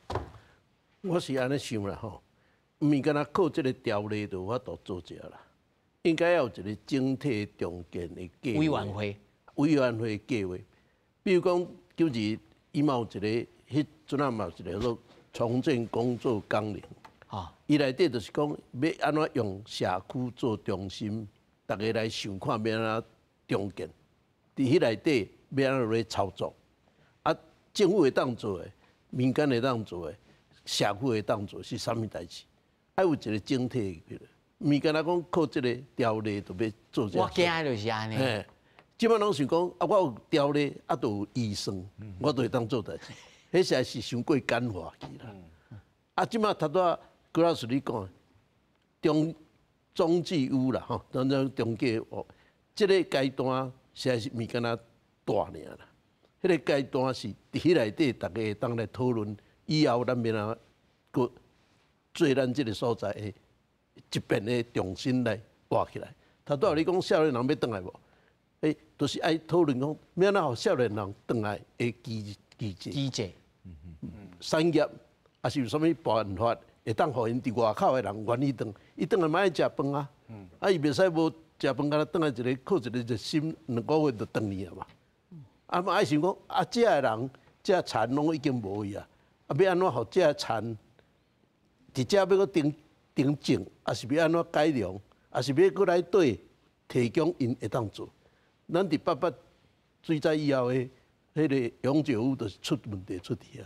C: 我是按呢想啦吼，毋是干焦靠这个条例就有法度做这啦。应该要有一个整体重建的计
A: 委员会，
C: 委员会计划。比如讲，旧日伊嘛有一个，彼阵仔嘛有一个叫做重建工作纲领。伊内底就是讲欲按怎用社区做中心，逐家来想看欲按怎重建。伫彼内底欲按怎来操作？啊，政府会当做的，民间会当做的，社区会当做是啥物代志？爱有一个整体的。毋是干焦讲靠这个条例就欲做这。
A: 我惊的就是按呢。
C: 嘿，这摆拢想讲啊，我有条例啊，就有预算，我就会当做代志。彼实在是伤过简化去啦。啊，这摆头拄仔郭老师你讲，中中继屋啦，吼，当中中继屋，这个阶段实在是毋是干焦大尔啦。彼个阶段是伫彼内底，逐家会当来讨论，以后咱欲按怎阁做咱这个所在的。一遍的重新来活起来。头拄仔你讲少年人欲转来无？欸，就是爱讨论讲，欲按怎予少年人转来的机机制。
A: 机制。
C: 产业，抑是有啥物办法会当予𪜶伫外口的人愿意转？伊转来嘛爱食饭啊。啊，伊袂使无食饭，干焦转来一个靠一个热心，两个月就转去啊嘛。啊嘛爱想讲，啊，遮的人，遮田拢已经无去啊。啊，欲按怎予遮田，伫遮欲阁重重种，抑是欲按怎改良，抑是欲阁来对提供𪜶会当做。咱伫八八水灾以后的彼个永久屋，就是出问题出伫遐。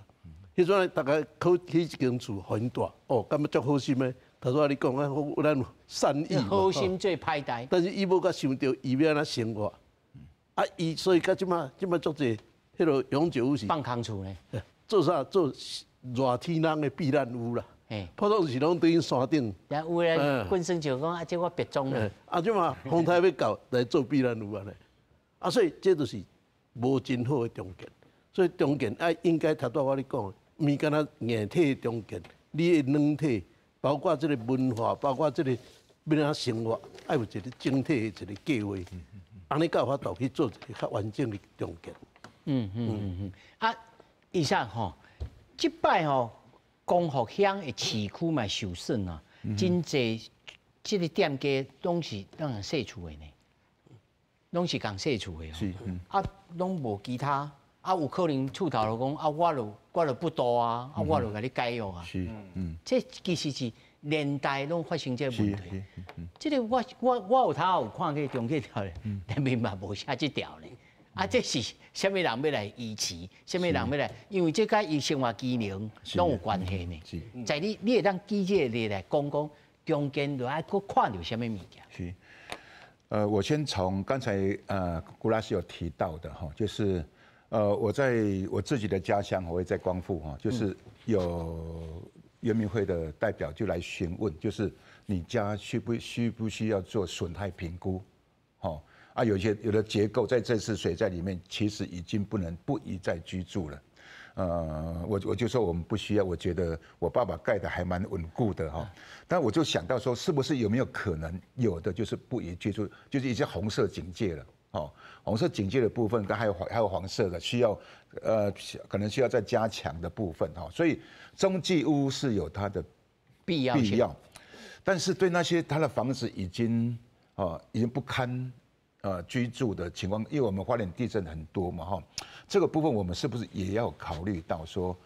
C: 彼阵逐家考起一间厝，予𪜶住，哦，感觉足好心的。头拄仔你讲啊，咱善意
A: 好心做歹代。
C: 但是伊无甲想著伊欲按怎生活。啊，伊所以到这摆，这摆足济，彼个永久屋是
A: 放空厝呢？
C: 做啥？做热天人的避难屋啦。普通是拢伫山顶。
A: 有的本身就讲啊，这我别装了。
C: 啊，这嘛风台欲到来做避难屋按呢。啊，所以这就是无真好的重建。所以重建爱应该头拄仔我咧讲，毋是干焦硬体重建，你的软体，包括这个文化，包括这个欲按怎生活，爱有一个整体的一个计划，按呢才有法度去做一个较完整的重建。
A: 啊，医生吼，这摆吼。光复乡的市区嘛受损啊，真济这个店家拢是拢共细厝的呢，拢是共细厝的。啊，拢无其他，啊，有可能厝头就讲啊，我就不多啊，啊，我就共你解约啊。这其实是连带拢发生这个问题。这个我有头有看过重建条例，内面嘛无写这条呢。啊，这是啥物人欲来依持？啥物人欲来？因为这佮伊生活机能拢有关系呢。在你会当举这个例来讲讲，重建就爱阁看著啥物物件？
D: 是。我先从刚才古拉斯有提到的哈，就是我在我自己的家乡，我会在光复哈，就是有原民会的代表就来询问，就是你家需不需要做损害评估？吼啊，有些有的结构在这次水灾里面，其实已经不能不宜再居住了。我就说我们不需要，我觉得我爸爸盖的还蛮稳固的哈。但我就想到说，是不是有没有可能有的就是不宜居住，就是一些红色警戒了。哦，红色警戒的部分，跟还有黄色的，需要可能需要再加强的部分哈。所以中继屋是有它的
A: 必要
D: 必要，但是对那些他的房子已经啊已经不堪居住的情况，因为我们花莲地震很多嘛哈，这个部分我们是不是也要考虑到说，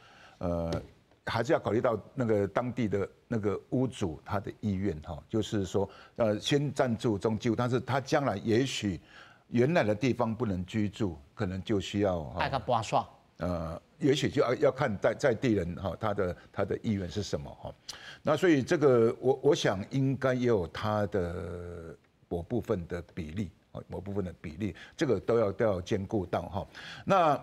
D: 还是要考虑到那个当地的那个屋主他的意愿哈，就是说，先暂住中继屋，但是他将来也许原来的地方不能居住，可能就需要
A: 爱共搬煞。
D: 也许就要看在地人哈，他的意愿是什么哈。那所以这个我想应该也有他的某部分的比例。某部分的比例，这个都要兼顾到哈。那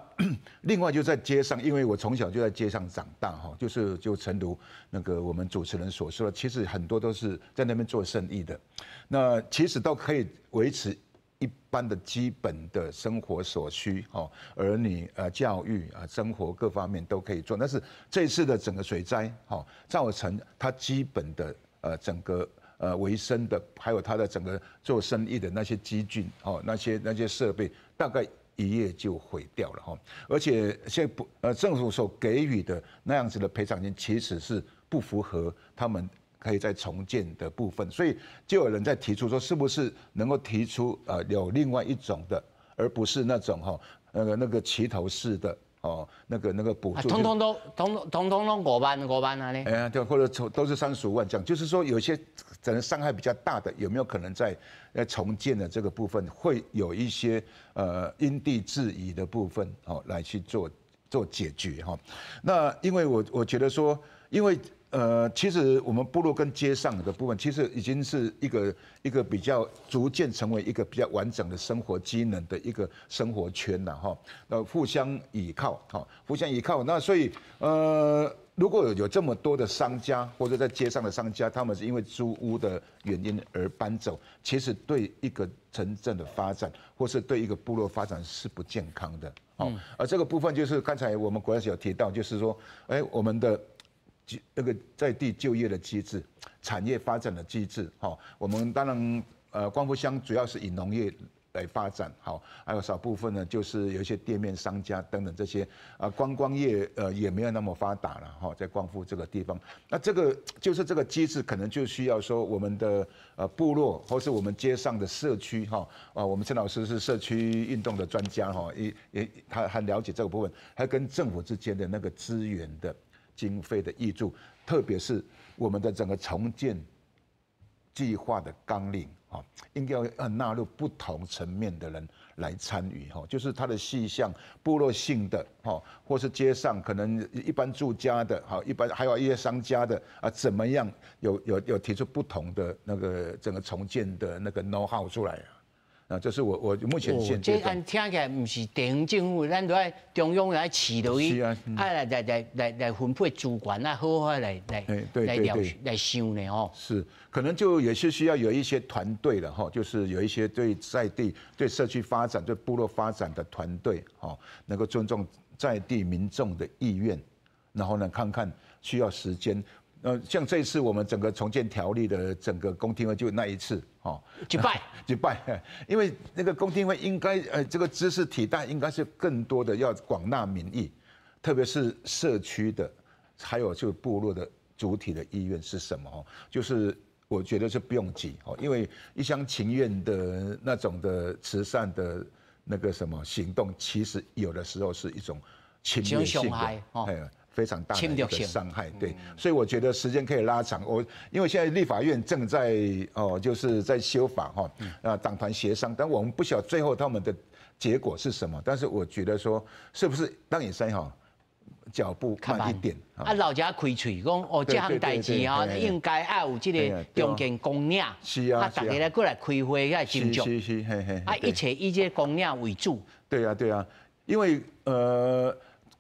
D: 另外就在街上，因为我从小就在街上长大哈，就是就诚如那个我们主持人所说的，其实很多都是在那边做生意的，那其实都可以维持一般的基本的生活所需哈，儿女教育啊生活各方面都可以做。但是这次的整个水灾哈，造成他基本的整个维生的，还有他的整个做生意的那些机具哦，那些设备，大概一夜就毁掉了哈。而且现在不政府所给予的那样子的赔偿金，其实是不符合他们可以再重建的部分，所以就有人在提出说，是不是能够提出有另外一种的，而不是那种哈那个齐头式的。哦，那个补助，
A: 通通都通通通拢5万5万啊呢？
D: 哎呀，对，或者都是35万这样，就是说有些可能伤害比较大的，有没有可能在重建的这个部分会有一些因地制宜的部分哦来去做解决哈？那因为我觉得说，因为其实我们部落跟街上的部分，其实已经是一个比较逐渐成为一个比较完整的生活机能的一个生活圈了哈。那互相倚靠，哈，互相倚靠。那所以如果有这么多的商家或者在街上的商家，他们是因为租屋的原因而搬走，其实对一个城镇的发展，或是对一个部落发展是不健康的。哦，而这个部分就是刚才我们国家有提到，就是说，哎，我们的那个在地就业的机制、产业发展的机制，哈，我们当然，光复乡主要是以农业来发展，好，还有少部分呢，就是有一些店面商家等等这些，啊，观光业也没有那么发达了，哈，在光复这个地方，那这个就是这个机制可能就需要说我们的部落或是我们街上的社区，哈，啊，我们陈老师是社区运动的专家，哈，也他很了解这个部分，还跟政府之间的那个资源的经费的挹注，特别是我们的整个重建计划的纲领啊，应该要纳入不同层面的人来参与哈，就是它的细项、部落性的哈，或是街上可能一般住家的哈，一般还有一些商家的啊，怎么样有提出不同的那个整个重建的那个 know how 出来啊？啊，这是我目前现
A: 这按听起来毋是地方政府，咱都爱中央来饲落去，啊，来分配资源，啊，好好来来来想呢吼。
D: 是，可能就也是需要有一些团队了哈，就是有一些对在地、对社区发展、对部落发展的团队，哈，能够尊重在地民众的意愿，然后呢，看看需要时间。像这一次我们整个重建条例的整个公听会就那一次，哦，
A: 一摆。
D: 一摆，因为那个公听会应该，这个兹事体大，应该是更多的要广纳民意，特别是社区的，还有就部落的主体的意愿是什么？哦，就是我觉得是不用急，哦，因为一厢情愿的那种的慈善的那个什么行动，其实有的时候是一种侵略性的，哎。非常大的一个伤害，对，所以我觉得时间可以拉长。我因为现在立法院正在哦，就是在修法哈，啊，党团协商，但我们不晓得最后他们的结果是什么。但是我觉得说，是不是让你先哈，脚步慢一点。
A: 啊，老家开喙讲哦，这项代志啊，应该爱有这个重建纲领，
D: 啊，
A: 大家来过来开会来斟酌，啊，一切以这个纲领为主。
D: 对啊，对啊，因为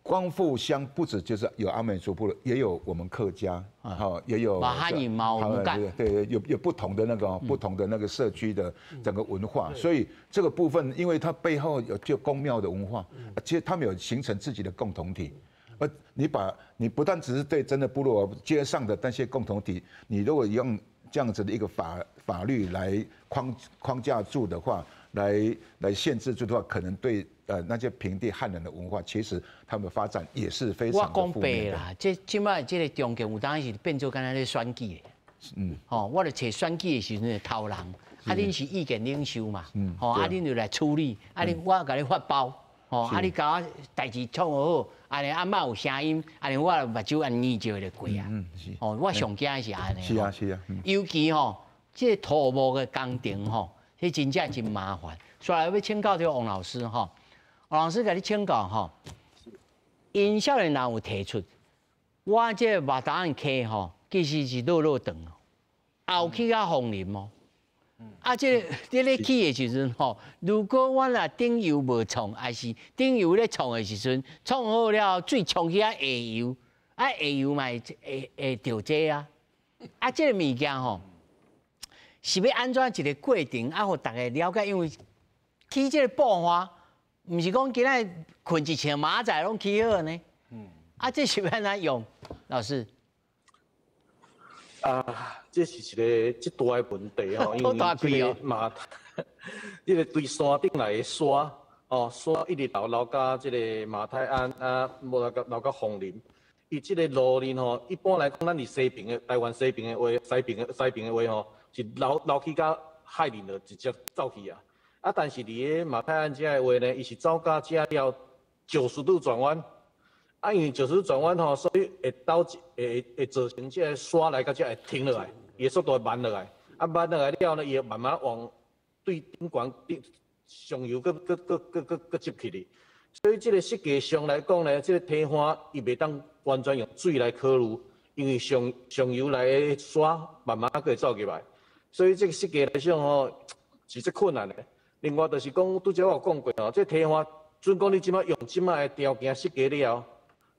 D: 光复乡不止就是有阿美族部落，也有我们客家，哈，也有
A: 汉语猫，
D: 对对，有不同的那个社区的整个文化，所以这个部分，因为它背后有就宫庙的文化，其实他们有形成自己的共同体，而你不但只是对真的部落街上的那些共同体，你如果用这样子的一个法律来框架住的话，来限制住的话，可能对那些平地汉人的文化，其实他们发展也是非常
A: 我讲白啦，这这摆这个重建有当时变做敢若咧选举。吼，我就揣选举的时阵头人，啊，恁是意见领袖嘛，吼，啊，恁就来处理，啊，恁我共你发包，吼，啊，你共我代志创好，按呢啊莫有聲音，按呢我目睭按呢就會過啊，吼，我上驚的是按呢。
D: 是啊是啊。
A: 尤其吼，這個土木的工程吼，這真正真麻煩。所以欲請教這個王老師吼，王老師共你請教吼，𪜶少年人有提出，我這個馬達安溪吼，其實是落落長，後去到鳳林哦。啊，這個你咧起的時陣吼，如果我若頂游無創，還是頂游咧創的時陣，創好了水衝去啊下游，啊下游嘛會著這啊。啊，這個物件吼，是欲按怎一個過程啊，予大家了解，因為起這個布花，毋是講今仔睏一穿馬仔攏起好呢。啊，這是欲按怎用，老師？
E: 啊，這是一個足大的問題吼，因為這個馬，這個對山頂來的沙，哦，沙一直流流到這個馬太鞍啊，無流到流到鳳林。伊這個路面吼，一般來講，咱佇西平的台灣西平的話，西平的話吼，是流流去到海裡就直接走去啊。啊，但是佇個馬太鞍遮的話呢，伊是走到遮了90度轉彎。啊，因為90度轉彎吼，所以會導致會造成這個沙來到遮會停落來，伊的速度會慢落來。啊，慢落來了呢，伊會慢慢往對頂懸頂上游閣閣閣閣閣閣接起去。所以這個設計上來講呢，這個堤岸伊袂當完全用水來考慮，因為上上游來的沙慢慢閣會走入來。所以這個設計來講吼，是足困難的。另外就是講，拄才我有講過吼，這個堤岸準講你這擺用這擺的條件設計了後，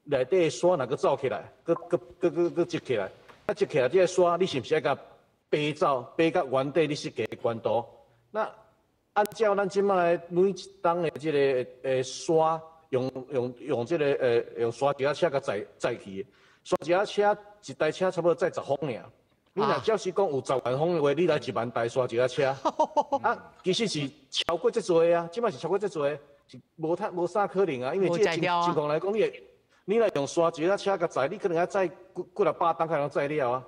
E: 內底的沙若閣走起來，閣閣閣閣閣積起來，啊積起來這個沙，你是毋是愛共爬走，爬到原底你設計的懸度？那按照咱這擺每一冬的這個沙，用這個用沙石仔車共載載去，沙石仔車一台車差不多載10方爾。你若假使講有10萬方的話，你來1萬台沙石仔車，啊，其實是超過這濟啊，這擺是超過這濟，是無太無啥可能啊，因為這個情況來講，你會。你若用沙石仔車共載，你可能愛載幾幾若百擔才能載了啊！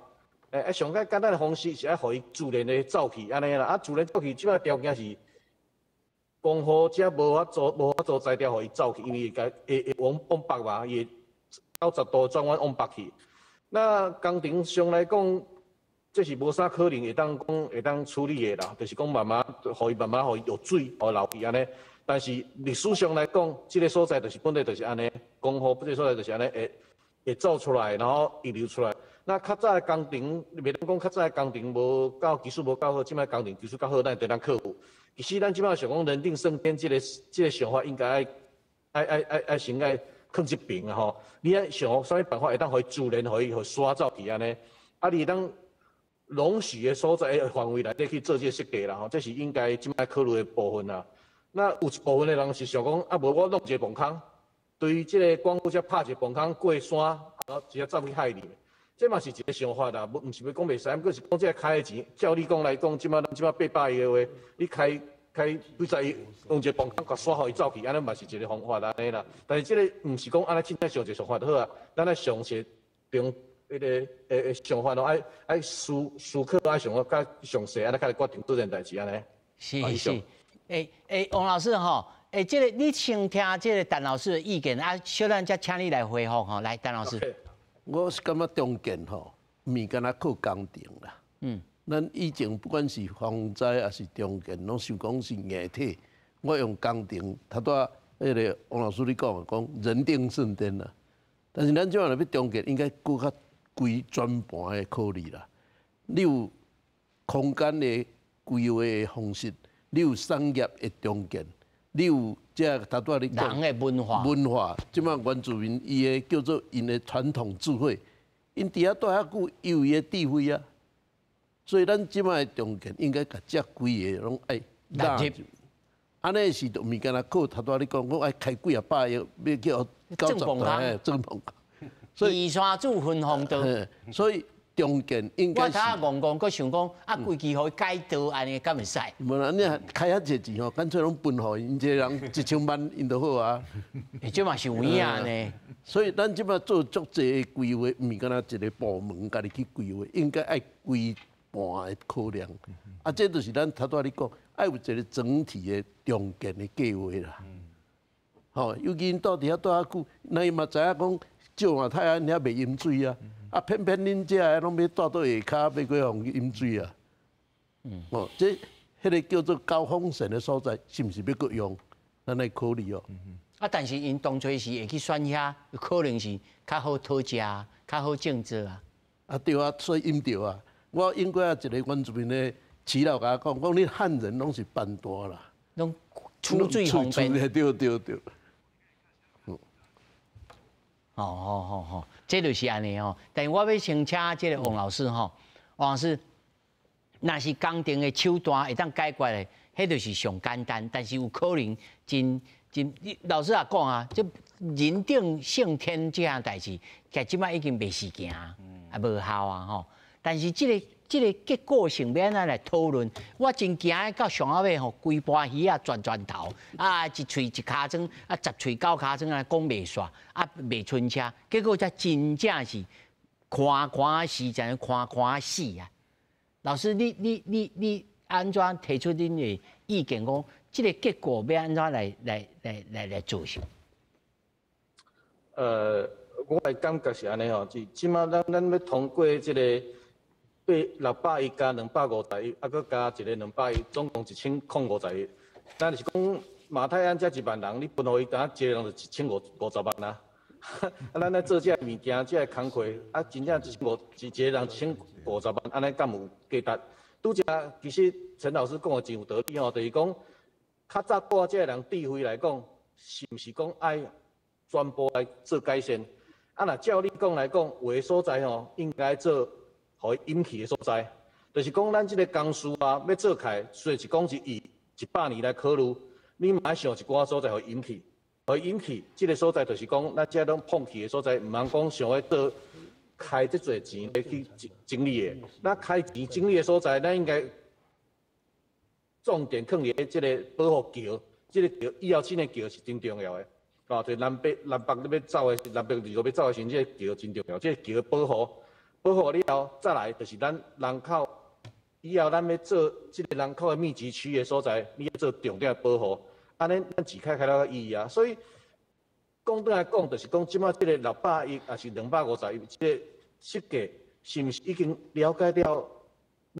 E: 欸，啊，上較簡單的方式是愛予伊自然的走去按呢啦。啊，自然走去，這擺條件是光河遮無法度才調予伊走去，因為會共會會往往北嘛，伊會90度轉彎往北去。那工程上來講，這是無啥可能會當講會當處理的啦，就是講慢慢予伊慢慢予伊有水予流去按呢。但是歷史上來講，這個所在就是本來就是按呢，江河這個所在就是按呢，會會走出來，然後溢流出來。那較早的工程，袂當講較早的工程無夠技術無夠好，這擺工程技術較好，咱會當克服。其實咱這擺想講人定勝天這個這個想法，應該愛愛愛愛愛先愛囥一邊啊吼。你愛想啥物辦法會當予伊自然予伊予沙走去按呢？啊，你會當容許的所在的範圍內底去做這個設計啦吼，這是應該這擺考慮的部分啦。那有一部分的人是想講，啊無我弄一個磅空，對這個光復遮拍一個磅空過山，然後直接走去海裡。這嘛是一個想法啦，無毋是欲講袂使，毋過是講這個開的錢，照你講來講，這擺咱這擺800億的話，你開開幾十億，用一個磅空共沙予伊走去，按呢嘛是一個方法按呢啦。但是這個毋是講按呢凊彩想一個想法就好啊，咱愛詳細中彼個想法咯，愛愛思思考，愛想較詳細，按呢較會決定這件代誌按呢。
A: 是是。欸欸，王老師吼，欸，這個你先聽這個陳老師的意見啊，小等才請你來回覆吼。來，陳老師。
C: 我是感覺重建吼，毋是干焦靠工程啦。咱以前不管是防災抑是重建，攏想講是硬體。我用工程，頭拄仔彼個王老師你講的，講人定勝天啦。但是咱這擺若欲重建，應該閣較規全盤的考慮啦。你有空間的規劃的方式。你有產業的重建，你有這頭拄仔你講
A: 人的文化，
C: 文化，這擺原住民伊的叫做𪜶的傳統智慧，𪜶佇遐蹛遐久，伊有伊的智慧啊。所以咱這擺的重建應該共這幾个攏愛納入。按呢是就毋是干焦靠頭拄仔你講，講愛開幾仔百億，欲叫90台種磅空。
A: 所以移山煮分風道。
C: 所以重建应该。
A: 我頭仔戇戇，閣想講啊，規支予伊改道按呢，敢會使？
C: 無啦，你開遐濟錢吼，乾脆攏分予𪜶一个人1000萬，𪜶就好啊。
A: 欸，這嘛是有影呢。
C: 所以咱這擺做足濟規劃，毋是干焦一个部門家己去規劃，應該愛規盤的考量。啊，這就是咱頭拄仔你講，愛有一個整體的重建的計劃啦。吼，尤其𪜶住佇遐住遐久，那伊嘛知影講，石馬泰安遐袂淹水啊。啊，偏偏恁遮的攏欲蹛到下跤，欲閣予淹水啊！哦，這彼个叫做高風險的所在，是毋是欲閣用？咱來考慮哦。
A: 啊，但是𪜶當初時會去選遐，可能是較好討食，較好種植啊。
C: 啊對啊，所以淹著啊。我應過啊一个原住民的耆老共我講，講恁漢人攏是笨蛋啦，
A: 攏取水方便。
C: 對對對。
A: 哦哦哦哦，這就是按呢吼。但我欲先請這个王老師吼，王老師，若是工程的手段會當解決的，彼就是上簡單。但是有可能真真，老師也講啊，這人定勝天這項代誌，其實這擺已經袂時行，啊無效啊吼。但是這个結果性欲按怎來討論？我真驚到上後尾吼，規盤魚仔轉轉頭，啊一喙一尻川，啊十喙九尻川啊講袂煞，啊袂伸車，結果才真正是看看死，才看看死啊！老師，你按怎提出恁的意見？講這个結果欲按怎來做成？
E: 我的感覺是按呢吼，是這擺咱欲通過這个。600億加250億，啊，閣加一个200億，總共1050億。咱就是講馬太鞍這1萬人，你分予伊，敢一個人就1050萬啊。啊，咱咧做這个物件，這个工課，啊，真正一千五一一个人1050萬，按呢敢有價值？拄才其實陳老師講的真有道理吼，就是講較早蹛這个人智慧來講，是毋是講愛全部來做改善？啊，若照你講來講，有的所在吼，應該做。予伊淹去的所在，就是講咱這个工序啊，欲做起來，雖然是講是以100年來考慮，你嘛愛想一寡所在予伊淹去，予伊淹去，這个所在就是講咱這攏碰去的所在，毋通講想欲做開這濟錢來去整理的。那開錢整理的所在，咱應該重點囥佇這个保護橋，這个橋以後新的橋是真重要的。哦，就南北南北欲走的，南北二路欲走的時陣，這个橋真重要，這个橋保護。保護了後，再來就是咱人口，以後咱欲做這个人口的密集區的所在，你欲做重點的保護，按呢咱錢開開了較意義啊。所以講轉來講，就是講這擺這个600億，抑是250億，這个設計是毋是已經了解了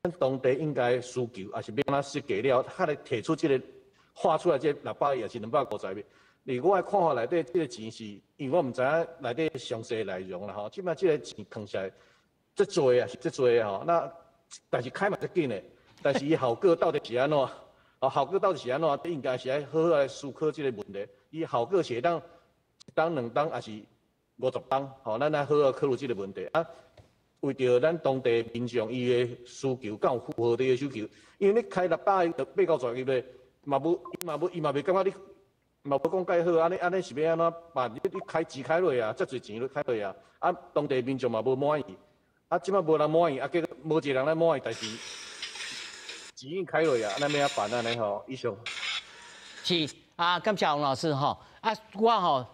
E: 咱當地應該需求，抑是欲按怎設計了，較來提出這个畫出來這600億，抑是250億？佇我的看法內底，這个錢是因為我毋知影內底詳細內容啦吼。這擺這个錢囥起來。這濟啊，是這濟吼，那但是開嘛足緊的，但是伊效果到底是按怎？哦，效果到底是按怎？應該是愛好好來思考這个問題。伊效果是會當一冬、兩冬，抑是50冬？吼，咱愛好好考慮這个問題。啊，為著咱當地民眾伊的需求，敢有符合這个需求？因為你開600億到8、90億咧，嘛無，嘛無，伊嘛袂感覺你，嘛無講蓋好，按呢按呢是欲按怎辦？你開錢開落啊，遮濟錢你開落啊，啊，當地民眾嘛無滿意。啊，這擺無人滿意，啊，結果無一個人來滿意，但是錢已經開落啊，咱欲按怎辦按呢吼？以上。
A: 是啊，感謝王老師吼。啊，我吼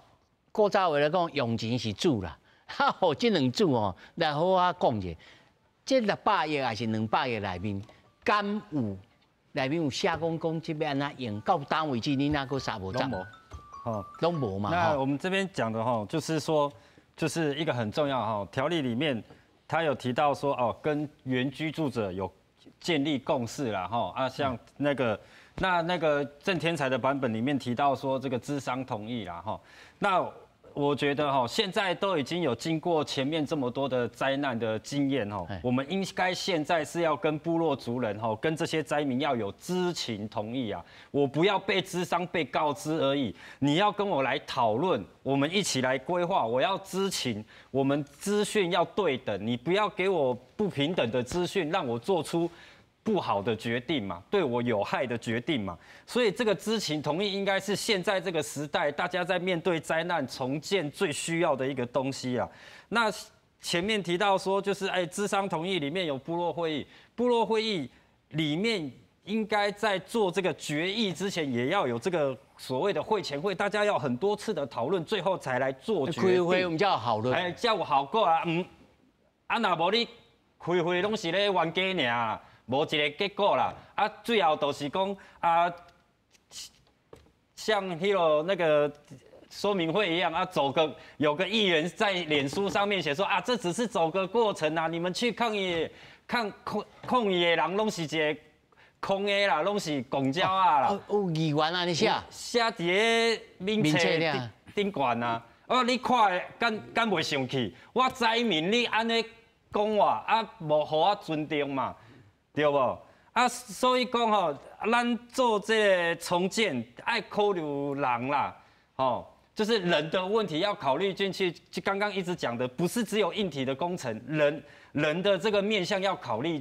A: 古早話來講，用錢是主啦。哈，予這兩主吼來好好講者。這600億抑是200億內面，敢有內面有寫講講這欲按怎用？到今為止，恁哪閣啥無攏
B: 無，吼，
A: 攏無嘛。
B: 那我們這邊講的吼，就是說，就是一個很重要吼，條例裡面。他有提到說哦，跟原居住者有建立共識啦，哈啊，像那個那個鄭天才的版本裡面提到說這個諮商同意啦，哈，那我覺得哈，現在都已經有經過前面這麼多的災難的經驗哈，我們應該現在是要跟部落族人哈，跟這些災民要有知情同意啊，我不要被諮商被告知而已，你要跟我來討論，我們一起來規劃，我要知情，我們資訊要對等，你不要給我不平等的資訊，讓我做出不好的決定嘛，對我有害的決定嘛，所以這個知情同意應該是現在這個時代大家在面對災難重建最需要的一個東西啊。那前面提到说，就是哎，咨商同意里面有部落会议，部落会议里面应该在做这个决议之前，也要有这个所谓的会前会，大家要很多次的讨论，最后才来做决定。
A: 开会我们叫讨论，
B: 哎，才有效果啊。啊，若无你开会拢是咧冤家尔，无一个结果啦。啊，最后就是讲啊，像那个说明会一样啊，走个有个议员在脸书上面写说啊，这只是走个过程啊，你们去抗议抗议的人拢是一个空的啦，拢是戇鸟仔啦。
A: 有议员按呢写？
B: 写伫咧面册顶悬啊。哦，你看的敢袂生气？我灾民你按呢讲话啊，无予我尊重嘛，对无？啊，所以讲吼，咱做这个重建爱考虑人啦，吼。就是人的问题要考虑进去，就刚刚一直讲的，不是只有硬体的工程，人的这个面向要考虑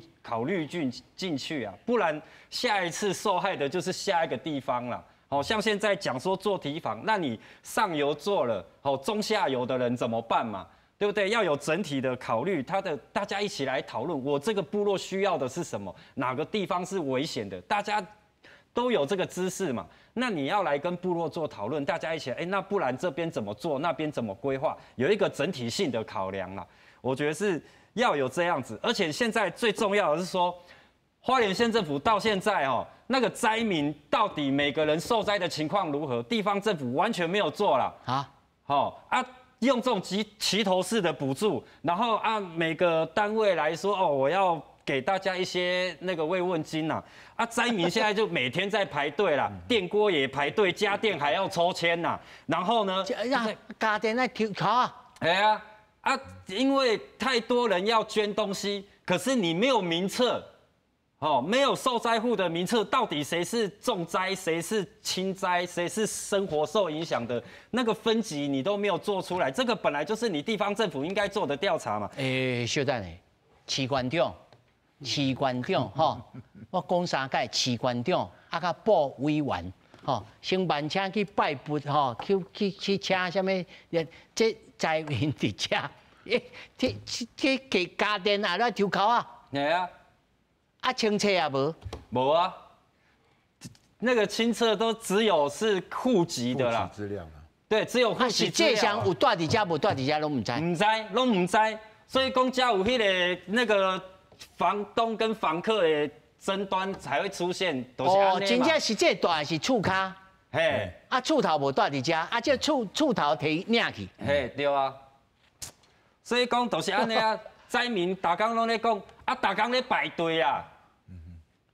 B: 进去啊，不然下一次受害的就是下一个地方了。好像现在讲说做堤防，那你上游做了，好中下游的人怎么办嘛？对不对？要有整体的考虑，他的大家一起来讨论，我这个部落需要的是什么？哪个地方是危险的？大家都有这个知识嘛？那你要来跟部落做讨论，大家一起，哎，那不然这边怎么做，那边怎么规划，有一个整体性的考量啦。我觉得是要有这样子，而且现在最重要的是说，花莲县政府到现在哦，那个灾民到底每个人受灾的情况如何，地方政府完全没有做了啊。好啊，用这种齐头式的补助，然后按每个单位来说，哦，我要给大家一些那个慰问金呐，啊，灾民现在就每天在排队啦，电锅也排队，家电还要抽签呐，然后呢，
A: 家电爱抽卡啊，
B: 哎呀，啊，因为太多人要捐东西，可是你没有名册，哦，没有受灾户的名册，到底谁是重灾，谁是轻灾，谁是生活受影响的那个分级你都没有做出来，这个本来就是你地方政府应该做的调查嘛。
A: 哎，稍等下，市县长。市县长吼，我讲三摆市县长，啊，佮部委员吼，乘慢车去拜佛吼，去请啥物？这灾民伫遮，欸，这给家电也来抽鬮啊？
B: 系啊，
A: 啊，清册也无？
B: 无啊，那个清册都只有是户籍的啦，
D: 资料
B: 对，只有户籍
A: 资料。实际上有住伫遮，无住伫遮拢毋知。
B: 毋知，拢毋知，所以讲才有彼个那个房东跟房客的争端才会出现。
A: 哦，真正是这蹛是厝跤，
B: 嘿，
A: 啊厝头无蹛伫遮，啊这厝头提领去，
B: 嘿，对啊。所以讲就是按呢啊，灾民逐工拢咧讲，啊，逐工咧排队啊，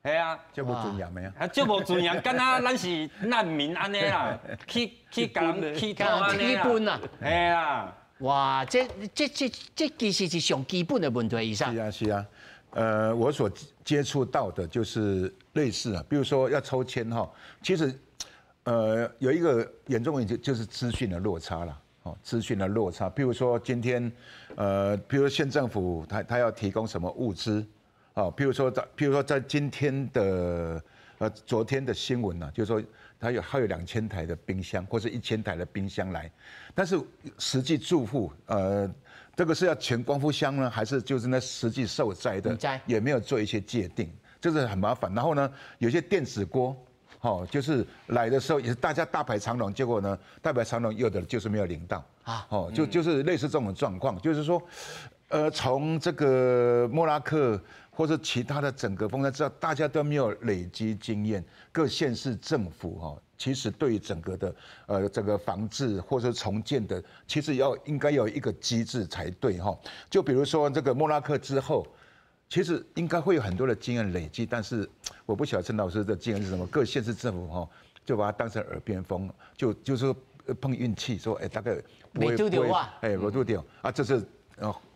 B: 系啊，
D: 足无尊严的啊，
B: 啊，足无尊严，敢若咱是难民按呢啦，去共人去讨按呢啦，系啊，
A: 哇，这其实是上基本的问题，以上。
D: 是啊，是啊。我所接触到的就是类似啊，比如说要抽签哈，其实，有一个严重问题就是资讯的落差了，哦，资讯的落差。譬如说今天，譬如说县政府他要提供什么物资，哦，譬如说在今天的昨天的新闻呢，就是说他有2000台的冰箱或者1000台的冰箱来，但是实际住户这个是要全光复乡呢，还是就是那实际受灾的，也没有做一些界定，这是很麻烦。然后呢，有些电子锅，哦，就是来的时候也是大家大排长龙，结果呢，大排长龙有的就是没有领到啊，哦，就是类似这种状况，就是说，从这个莫拉克或者其他的整个风灾之后，大家都没有累积经验，各县市政府哈，其实对于整个的这个防治或者重建的，其实要应该有一个机制才对哈。就比如说这个莫拉克之后，其实应该会有很多的经验累积，但是我不晓得陈老师的经验是什么。各县市政府哈就把它当成耳边风，就是说碰运气，说哎大概
A: 不会不会
D: 哎无拄著啊，这是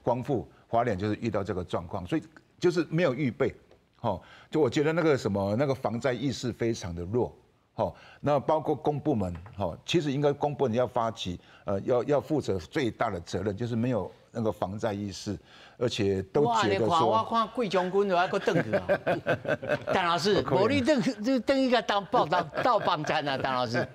D: 光复花莲就是遇到这个状况，所以就是没有预备，哦，就我觉得那个什么那个防灾意识非常的弱。好，那包括公部门，哈，其实应该公部门要发起，要负责最大的责任，就是没有那个防灾意识，而且都觉得说，
A: 我看贵将军就爱阁转去啊，陈老师，无你转去，你转去共当报当到帮站啊，陈老师，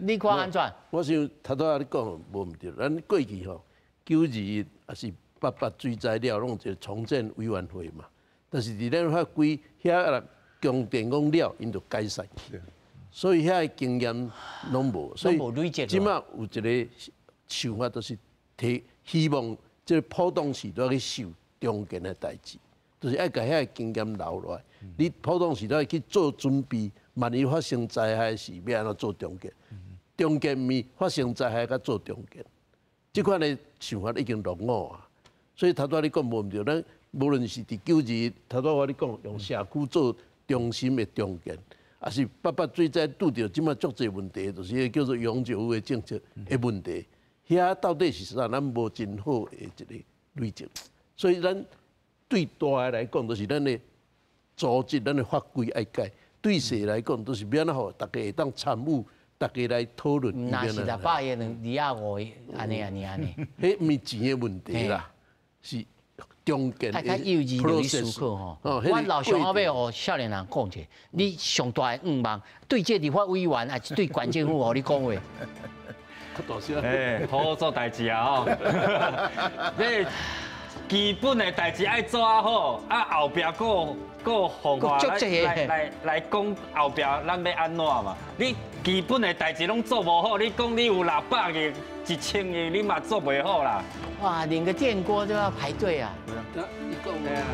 A: 你看按怎？
C: 我想头拄仔你讲无毋对，咱过去吼9·21也是八八水災了，攏有一個重建委員會嘛。但是佇咱法規遐若供電講了，𪜶就解散。所以遐个經驗攏無，所以這馬有一個想法，就是提希望這個浦東市都要去受重建的代誌，就是愛共遐个經驗留落來。你浦東市都愛去做準備，萬一發生災害時，欲按怎做重建？重建毋是發生災害才做重建，這款的想法已經落伍啊。所以頭拄仔你講無毋對，咱無論是佇9·21，頭拄仔我咧講用社區做中心的重建，抑是八八水災拄著這馬足濟問題，就是彼個叫做永久的政策的問題。遐到底是啥？咱無真好的一個累積，所以咱對大的來講，就是咱的組織、咱的法規愛改；對細來講，就是欲按怎予逐家會當參與，逐家來討論。
A: 若是600億、2.5億，按呢按呢按呢。
C: 彼毋是錢的問題啦，是中間
A: 較幼稚就去思考吼。我老想後欲予少年人講一下，你上大的願望，對這立法委員，抑是對縣政府，予你講話。
B: 欸，好好做代誌啊！吼，你基本的代誌愛做啊好，啊後壁閣有方法來來來講後壁咱欲按怎嘛？你基本的代誌攏做無好，你講你有600億、1000億，你嘛做袂好啦。
A: 哇，連個電鍋都要排隊啊！
C: 你講啊，